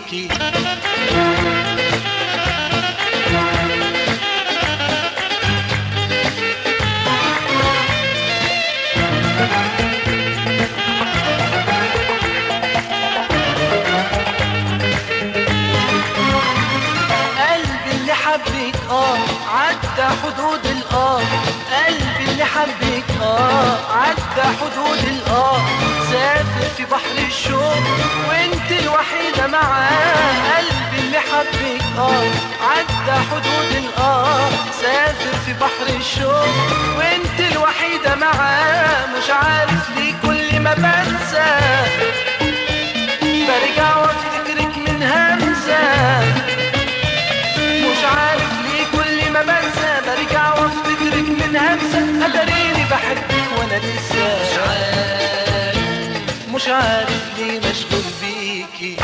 بيكي. قلبي اللي حبك عدى حدود الآه، قلبي اللي حبك عدى حدود الآه، سافر في بحر الشوق وانت الوحيدة معاه. قلبي اللي حبك عدى حدود الآه، سافر في بحر الشوق وانت الوحيدة معاه. مش عارف ليه كل ما بنسى برجع وافتكرك من همسة، مش عارف ليه كل ما بنسى برجع وافتكرك من همسة. اتاريني بحبك وانا لسه مش عارف، مش عارف ليه مشغول بيكي.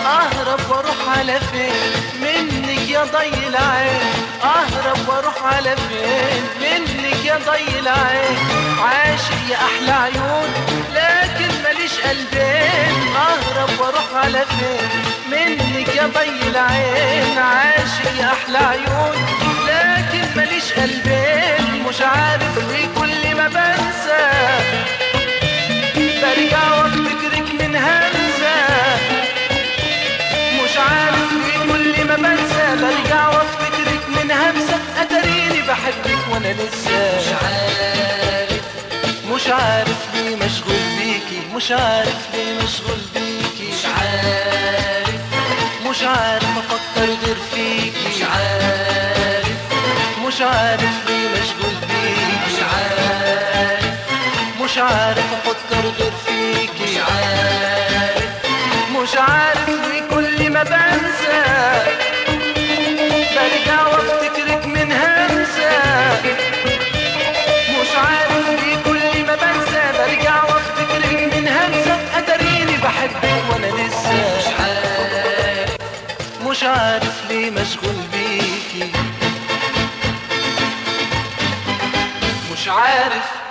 اهرب واروح على فين منك يا ضي العين، اهرب واروح على فين منك يا ضي العين، عاشق يا احلى عيون لكن ماليش قلبين. اهرب واروح على فين منك يا ضي العين، عاشق يا احلى عيون لكن ماليش قلبين. مش عارف ليه كل ما بنسى برجع وافتكرك من همسة، مش عارف ليه كل ما بنسى برجع وافتكرك من همسة. اتاريني بحبك وانا لسه مش عارف، مش عارف ليه مشغول بيكي، مش عارف ليه مشغول بيكي، مش عارف، مش عارف افكر غير فيكي، مش عارف، مش عارف ليه مشغول بيكي، مش عارف، مش عارف افكر غير فيكي، مش عارف، مش عارف ليه كل ما بنسى برجع وافتكرك من همسة، مش عارف ليه كل ما بنسى برجع وافتكرك من همسة. اتاريني بحبك وانا لسه مش عارف، مش عارف ليه مشغول بيكي، مش عارف.